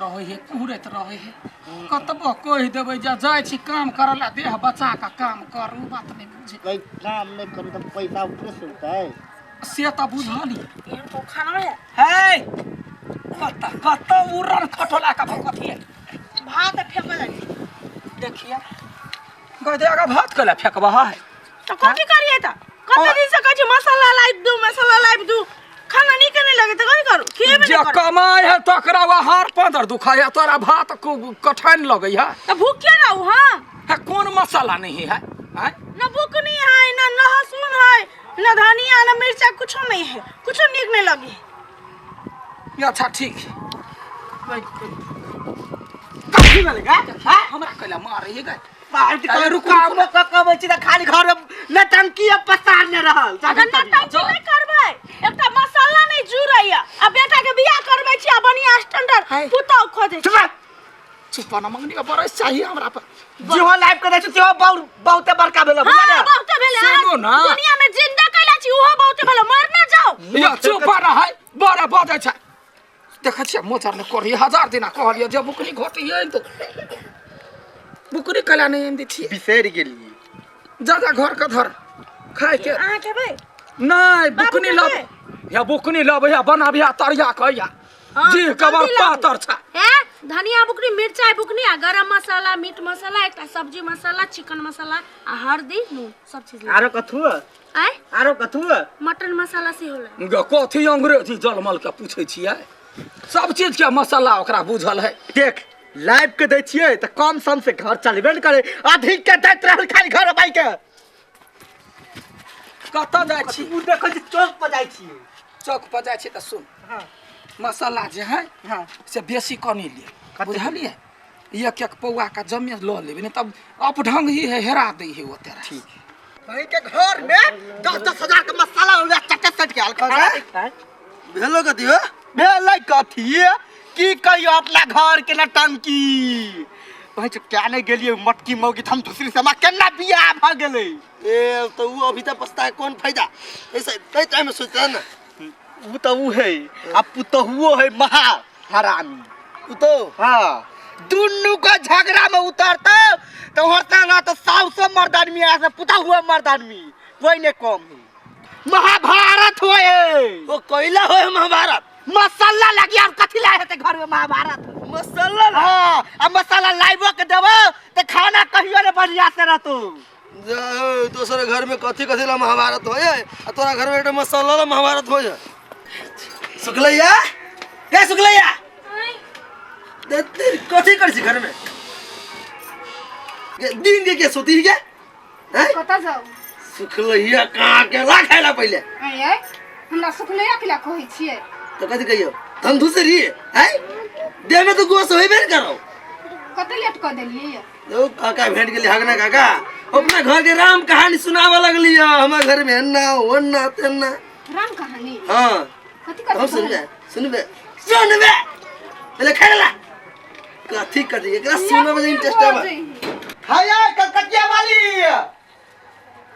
रहै है कुहरैत रहै है कतबो कहि देबै जे जाइ छी काम करऽ लए देह बचा कऽ काम करू बात नहि बुझै कहीं काम नहीं करू तो पैसा ऊपरे से उठतै से तऽ बुझलियै एहन को खाना है हे कतऽ कतऽ उड़न खटोला के भगवती है भात फेंकल जाइ छै देखिए गदे आगा भात कला फेकबा है तऽ कथी करियै तऽ कते दिन से कहै छी मसाला लाबि दू मसाला लाबि दू खाना नीक नहि लगै तऽ कथी करू खिएबे जे नहि करू कमाइ है तकरा हार पाँदर दुखाइ है तोरा भात कठैन लगै है तऽ भूखे रहू हम है कोन मसाला नहीं है आँय? न बुकनी है न लहसुन है न धनिया न मिर्चा कुछो नहीं है कुछो नीक नहीं लगे अच्छा ठीक कथी भेलै गा है हमरा कैला मारे है गे बाहर अरे रुकू, काम कऽ के अबै छी तऽ खाली घर में नटंकी आ पसारने रहल अगर नौटंकी नहीं करबै एकटा मसाला नहीं जुड़ैया आ बेटा के बियाह करबै छी आ बढ़िया स्टैंडर्ड पुतहु खोजै छी चुप चुप ना मंगनी का बरस चाहिए हमरा पर जेहो लाइफ के दै छी सेहो बहुत बहुते बड़का भेल हाँ बहुते भेलै सुनू ना। दुनिया में जिंदा कैला छी ओहो बहुते भेलै मर ना जाओ या चुप ना है बड़ा बजै छै देखै छियै मोचर ने करी हजार दिना कहलियै जे बुकनी घटियै तो बुकनी कैला नहि आनि दै छियै बिसरि गेलियै जा जा घर के धर खाय के अहाँ खेबै नहि बुकनी बाबू लब खेबै? या बुकनी लब या बनाबिया तरिया कहिया हाँ, जी कबर जल्दी लाबू। पातर छै हैं धनिया बुकनी मिरचाई बुकनी आ गरम मसाला मीट मसाला एकटा सब्जी मसाला चिकन मसाला आ हल्दी नून सब चीज आरो कथू आय आरो कथू मटन मसाला से होला ग कथी अंग्रेजी जलमल के पूछै छियै सब चीज के मसाला ओकरा बुझल है देख लाइफ के दै छियै तऽ कम सम से घर चलबे ने करे अधिक के दैत रहल खाली घर बाई के कतऽ जाइ छी उ देखै छी चौक पर जाइ छियै चौक पर जाइ छी तऽ सुन हाँ मसाला जे है हाँ से बेसी कनी ले कते? बुझलियै एक एक पौआ के जमे लऽ लेबै नहि तब अपढंग ही है हेरा दै है ओ तेरा ठीक कहीं के घर में 10-10 हजार के मसाला हो चटे सट के आल खा भेलो कथी हो भेलै कथी की कहियो अपना घर के नटंकी कहै छै क्या नहीं गेलियै मटकी मौगी हम दूसरी से हमरा केना बियाह भऽ गेलै ए तो वो अभी तक पछताए कौन फायदा ऐसे तै टाइम में सोचता ना उ तऽ उ है आ पुतहुओ है महा हरामी उ तो हाँ दुनू का झगड़ा में उतरता तो होता ना तो साउसो मर्द आदमी आ से पुतहुओ मर्द आदमी कोई नहीं कम है महाभारत होए वो कोयला होए महाभारत मसाला लगी और कथी लाए हेतै घर में महाभारत मसाला ला हाँ आ मसाला लाइबो के देबो तऽ खाना कहियो ने बढ़िया से रहतो जा, दोसर घर में कथी कथी ला महाभारत होए आ तोरा घर में एकटा मसाला ला महाभारत होए सुखलैया ए सुखलैया दे दे, कथी कर छी घर में ये दिन के के सोती के हैं कतऽ जाउ सुखलैया कहाँ के ला खाइला पहिले आँय हमरा सुखलैया के लए कहै छियै तो कथी कहियो हम दूसरी हैं देह में तो गोश होइबे ने करो कते लेट कऽ देलियै ओ काका भेंट गेली हगना काका अपना घर के राम कहानी सुनावे लगली है हमारे घर में अन्ना ओन्ना तेन्ना राम कहानी हाँ कथी हम कथी सुनबे सुनबे सुनबे पहले खाए ला कथी कथी एकरा सुनबे में इंटरेस्ट आवे हाय कलकतिया वाली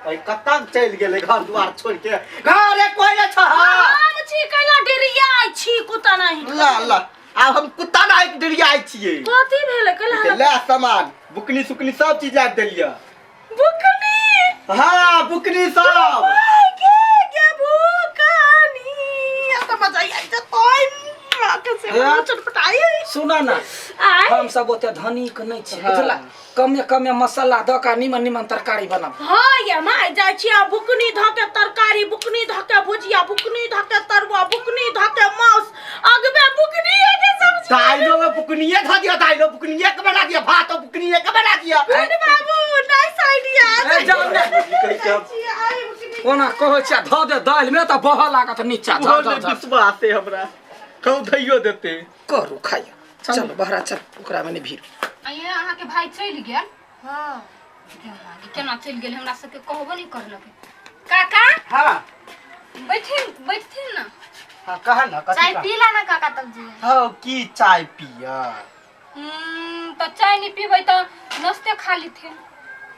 अरे कतऽ चलि गेलै घर दुआर छोड़ के घरे कोई नहि छ हम छी कैला डेरियाइ छी कुत्ता नहीं ला ला आब हम कुत्ता ना एक डिरियाइ छियै कथी भेलै कैला के ले सामान बुकनी सुकनी सब चीज लाबि देलियै बुकनी हाँ बुकनी सब के के बुकनी आ त मजा आई त तोय के से चटपटाई सुन ना आय हम सब ओते धनिक नहि छी बुझला कमे कमे मसाला दऽ कऽ निमन निमन तरकारी बनाब हाँ ये माय जाइ छी आ बुकनी धऽ के तरकारी बुकनी धऽ के भुजिया बुकनी धऽ के तरुआ बुकनी धऽ के मांस अगबे बुकनी के सब्जी दाइलो में बुकनिए धऽ दिया दाइलो बुकनिए के बना दिया भात बुकनिए के बना दिया गुड बाबू नाइस आइडिया ए, जाउ ने। ओना कहै छियै धऽ दे दालि में तऽ बहऽ लागत नीचा ओहो धऽ धऽ नहि धऽ विश्वास है हमरा कहूँ धैयो देते करू खाइए चल बहरा चल ओकरा में नहि भीड़ आइए अहाँके भाई चलि गेल हाँ केना चलि गेल हमरा सबके कहबो नहि करलक काका हाँ बैठिन बैठथिन ना हाँ कहा ना कथी चाय कहा? पी ला ना काका तब जी हाँ की चाय पिया तऽ चाय नहि पीबै तऽ नाश्ते खा लेथिन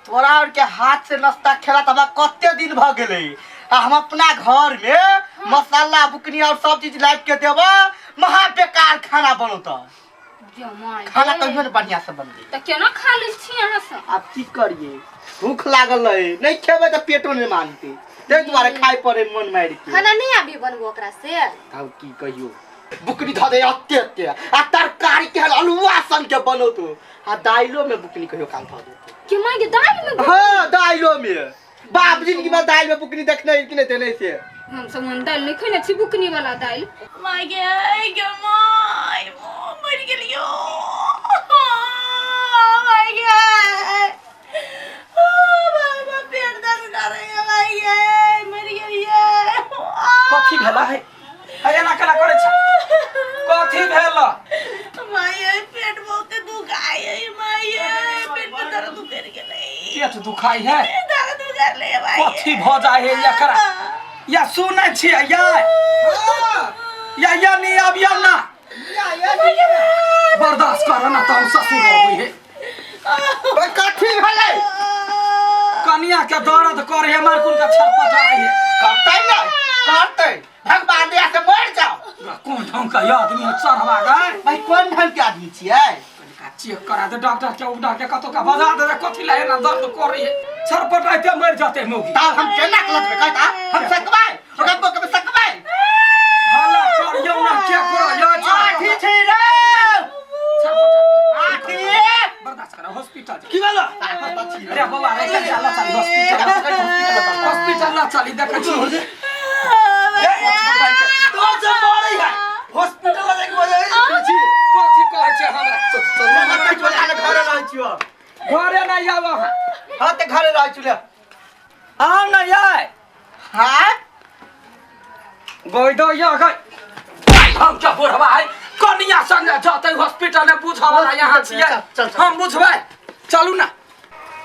तोरा और के हाथ से नाश्ता खेला तऽ हमरा कते दिन भऽ गेलै आ हम अपना घर में मसाला बुकनी और सब चीज लाबि के देबो महा बेकार खाना बनौता जमाई खाना कहियो ने बढ़िया से बनबे। त केना खा लै छी अहाँ सब? आब की करिए, भूख लागल रहे, नहीं खेबै त पेटो नहीं मानते, ताहि दुआरे खाय पड़े मन मारि के। खाना नहीं अभी बनबो ओकरा से? तब की कहियो, बुकनी धऽ दे अत्ते अत्ते आ तरकारी के अलुआ सन के बनौतो आ दाइलो में बुकनी कहियो काल धऽ देतो। के माय के दालि में? हाँ दाइलो में। बाप जिंदगी में दाइल में बुकनी देखने कि नहीं देने से। हम सब हम दालि नहीं खेने छी बुकनी वाला दालि। My गे गे my मरि गेलियो my गे बाबा पेट दर्द करे my गे मरि गेलियो। कथी भेला है? एना केना करै छ? कथी भेल? My पेट बहुत दुखाय है my, पेट में दर्द उखड़ गेलै। पेट दुखाय है? दर्द उखड़ले my. कथी भ जाय है एकरा? या सुनै छियै या या या नहीं आबियौ ना, बर्दाश्त कर ना त हम ससुर अबै है। कथी भेलै? कनिया के दर्द करे है मार कुल के छरपटाय है। करतै नै करतै, भगवान दया से मर जाओ। कोन ढंग के आदमी है चढ़वा गए? भाई कोन ढंग के आदमी छियै? कनिका चेक करा दे डॉक्टर के, उडा के कतौ का बजा दे, कथी ला एना दर्द करे है? छरपटाइते मर जाते मौगी। तब हम केना के लटबै कहता? हम सकबै ओकरा बोक में सकबै? हल्ला करियौ ना के करो या आठी छी रे आठी। बर्दाश्त कर हॉस्पिटल की भेलो? अरे बाबा रे चल चल चल हॉस्पिटल हॉस्पिटल ला चली देखै छी। तोर से मरै है हॉस्पिटल ला जाके बजाय छी। कथी कहै छै हमरा? घरे रहै छियो। घरे नहीं आब अहाँ। हां त घरे रहै छु ले। आउ ना याय। हां गई दो या गई। हम क्या बुढ़वा है कनिया संगे जतै हॉस्पिटल में बुझऽ वाला यहाँ छियै। हम बुझबै, चलू ना।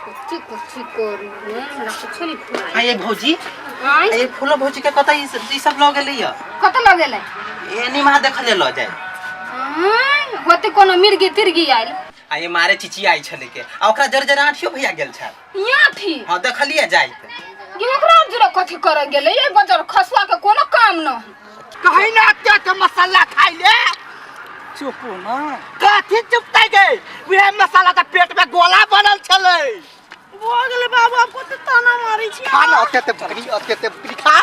कथी कथी करू हमरा कुछो नहीं फुराय। आ ये भौजी, आँय? ये फूलो भौजी के कतऽ ई सब लऽ गेलै य? कतऽ लऽ गेलै? एनी महा देखले लऽ जाय। आँय, होते कोनो मिर्गी तिर्गी आयल। आ ये मारे चिची आई छलै के आ ओकरा जर जर आँठियो भैया गेल छल। आँठी? हां देखलिए जाइत। ये ओकरा जरा कथी करे गेलै? ये बजर खसुआ के कोनो काम न है। कहीं ना अत्ते अत्ते मसाला खाइ ले। चुप ना। कथी चुपतै गे? उहे मसाला त पेट में गोला बनल छलै। भऽ गेलै बाबू, आब कते ताना मारै छी। खा ना अत्ते अत्ते बकरी, अत्ते अत्ते बकरी खा।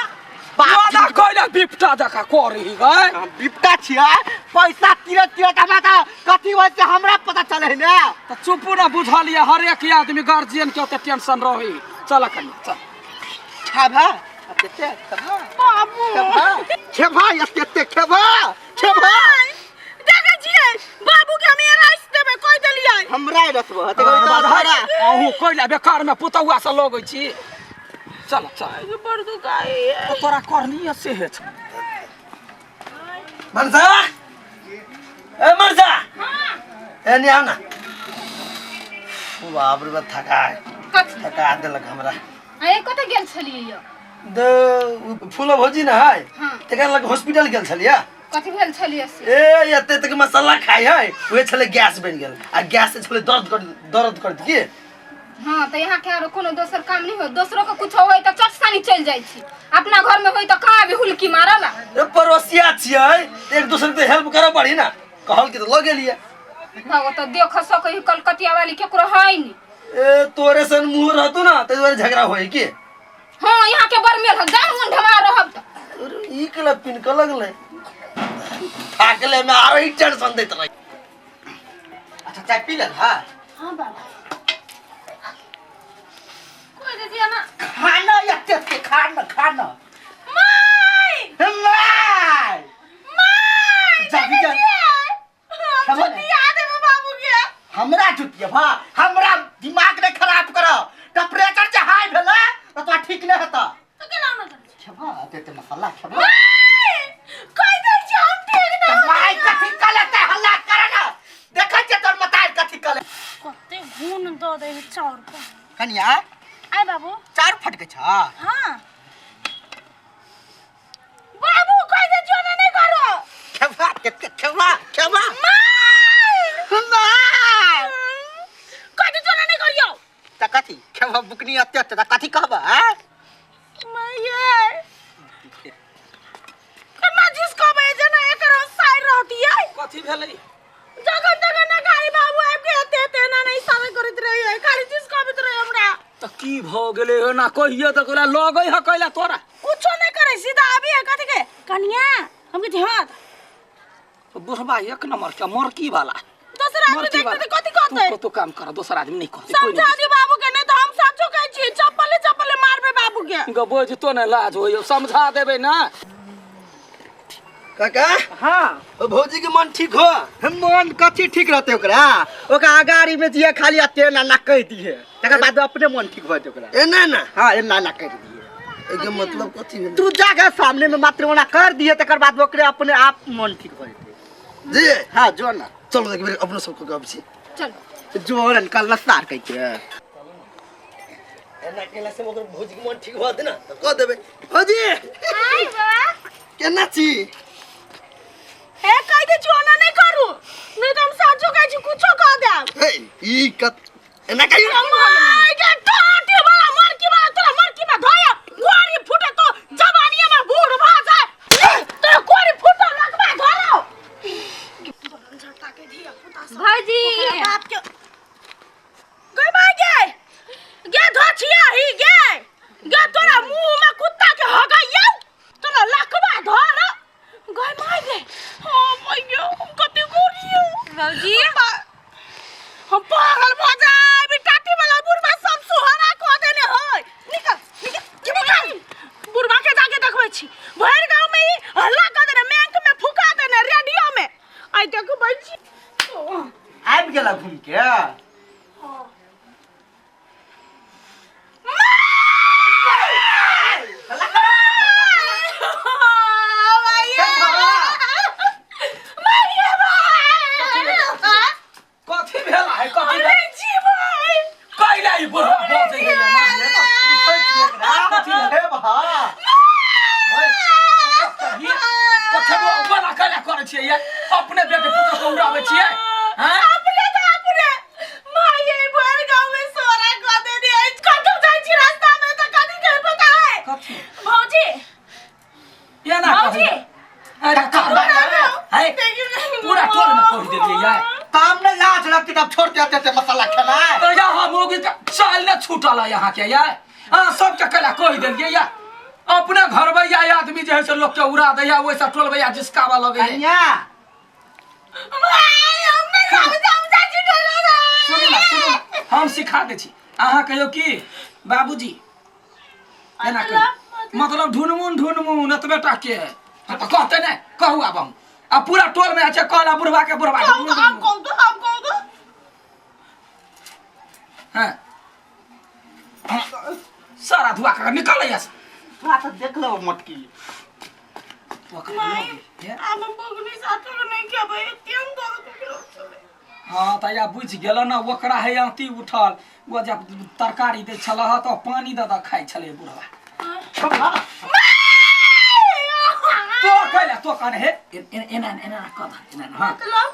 बाप ना कोइला बिपटा जका करही गए। हम बिपटा छियै, पैसा तिरत तिरत हमरा त कथी होइ छै हमरा पता चलै है ने। त चुपू ना बुझलियै, हर एक आदमी गार्जियन के ओते टेंशन रही। चल कनिया चल। खेबा अत्ते अत्ते खेबा। बाबू खेबा खेबा अत्ते अत्ते खेबा खेबा। देखै छियै बाबू के हम राइस देबै कहि देलियै। हमरा रसबो त हमरा अहूँ कोइला बेकार में पुतौआ से लगै छी। चल चल। बड़ दुखाइ है। तोरा करनी से हे छ। मनसा ए मनसा ए नि आउ ना। बाप रे बाप थका कथी थका देलक हमरा। ए कतऽ गेल छलियै य? द फूलो भौजी ना है तकर लग हॉस्पिटल गेल छलियै। कथी भेल छलियै से? ए एते तक मसाला खाइ है उहे छलै गैस बनि गेल आ गैस से छलै दर्द कर दर्द कर की। हाँ त यहाँ के आरो कोनो दोसर काम नहीं हो, दोसरो के कुछ होय त चट सानी चल जाय छी, अपना घर में होय त कहाँ भी हुलकी मारला। ए पड़ोसिया छियै एक दोसर के हेल्प करऽ पड़ी ना, कहल के त लऽ गेलियै। भगवत त देख सकै कलकतिया वाली केकरो है नी। ए तोरे सन मुंह रहतु ना तै दुआरे झगड़ा होय की। हाँ यहाँ के बड़ मेल जान मन ढमा रहब त। ई कला पिन के लगलै थाकले में आरो ही टेंशन दैत रही। अच्छा चाय पी लेल हां? हां बाबा कोई दे दिया ना। खाना एते एते खाना खाना। My my my जाबी जा। हम जुतिया देबो बाबू के। हमरा जुतिया भा हमरा दिमाग ने खराब कर, टेम्परेचर जे हाई भेलै त तोरा ठीक नै हेतऽ। तो केना न करै? खेबा एते एते मसाला खेबा। कहि दै छी हम ठीक न। माय कथी कले ते हल्ला करे ना, देखै छियै तोर मतार कथी कले। कते घून द दै है चाउर पर। कनिया आय बाबू चाउर फटकै छ? हां बाबू कहि दे जो ना नहीं करो। खेबा कते खेबा खेबा। माय माय कहि दे जो ना नहीं करियो। त कथी खेबा बुकनी एते एते त कथी कहबा? हैं माय कन्ना जिस कहबै जे ना एकर साइड रहतियै। कथी भेलै? जगन जगन भऽ गेलै एना कहिए तऽ ओकरा लगै है कैला तोरा कुछो नहीं करे सीधा अभी है कथी के कनिया हम कहै छी हाँ बुढ़बा एक नंबर के मरकी वाला दोसर आदमी मरकी देखते वाला तऽ कथी कहते तू कतो काम कर दोसर आदमी नहीं कहते कोई समझा नहीं दी बाबू के नहीं तो हम सचो कहै छी चप्पले चप्पले मारबे बाबू के गो बोझ तो ने लाज होइयो समझा देबै ना काका हाँ ओ भौजी के मन ठीक हो हम मन कथी ठीक रहते ओकरा ओकरा अगाड़ी में दिए खाली आ तेल ना कह दिए तकर बाद अपने मन ठीक भऽ जेतै ओकरा एना ना हाँ एना ना कह दिए एके मतलब कथी भेलै तू जाके सामने में मात्र ओना कर दिए तकर बाद ओकरे अपने आप मन ठीक भऽ जेतै जी हाँ जो ना चलो एक बेर अपनो सबके गप छी चल जोरन कल लसार कह के एना केला से ओकर भौजी के मन ठीक भऽ जेतै ना तऽ कह देबै भौजी आइ बाबा केना छी हे कह दे छी ओना नहीं करू नहीं तो हम सचो कहै छी कुछो कह देब हे ई कत एना कहियो माय के टाटी वाला मरकी वाला तोरा मरकी में धोया कोरी फूटे तो जवानी में बूढ़ भ जाए तोरा कोरी फूटो लगबा धरो भौजी बाप के गई माय गे गे धोछिया ही गे गे तोरा मुंह में कुत्ता के हगैया तोरा लकवा धर गई माय गे ओ my गे हम कते गोरियो भौजी हम पागल भ जाए टाटी वाला बुढ़वा सब सुहरा कह देने होय निकल निकल निकल बुढ़वा के जाके देखबै छी भरि गांव में ई हल्ला कह देने बैंक में फुका देने रेडियो में आइ देखबै छी आबि गेला घूम के कथी भेल है कथी भेल कैला ई बुढ़वा बजै है ना कथी भेल? हे बा कथी बना कैला करै छियै ये अपने बेटे पुत्र के उड़ाबै छियै हैं अपने तऽ अपने माये भर गांव में सोरा कह देने अछि कतौ जाइ छी रास्ता में तऽ कथी के पता है कथी भौजी एना भौजी अरे है पूरा टोल में कहि देलियै ये सामने लाज लगती तब छोड़ देते थे मसाला खाना तो यहाँ मोगी का चाल न छूटल है यहाँ के यार अहाँ सबके कैला कहि देलियै या अपने घर भैया आदमी जे है से लोग के उड़ा दैया वैसा टोल भैया जिसकावा लगे है कन्या माय हम नहि समझ हम जाइ छी टोला सुनू ना सुनू ना हम सिखा दै छी अहाँ कहियौ की बाबूजी एना कहियौ मतलब ढुनमुन ढुनमुन एतबे टा के हाँ तऽ कहतै नहि कहू आब हम आ पूरा टोल में छै कहला बुढ़वा के बुढ़वा हम ढुनमुन हम ढुनमुन। कहू तो हम कहू तो हाँ हाँ, सारा धुआ के निकल यहाँ से तोरा तऽ देख लो मोटकी माय आब हम बगनी साथो नहि खेबै एतेक दर्द उठल छलै हाँ तऽ या बुझि गेल ने ओकरा है आँती उठल ओ जब तरकारी दै छल तऽ पानी दऽ दऽ खाइ छलै बुढ़वा तो कैला तो कहने हे एना एना एना कह एना हाँ मतलब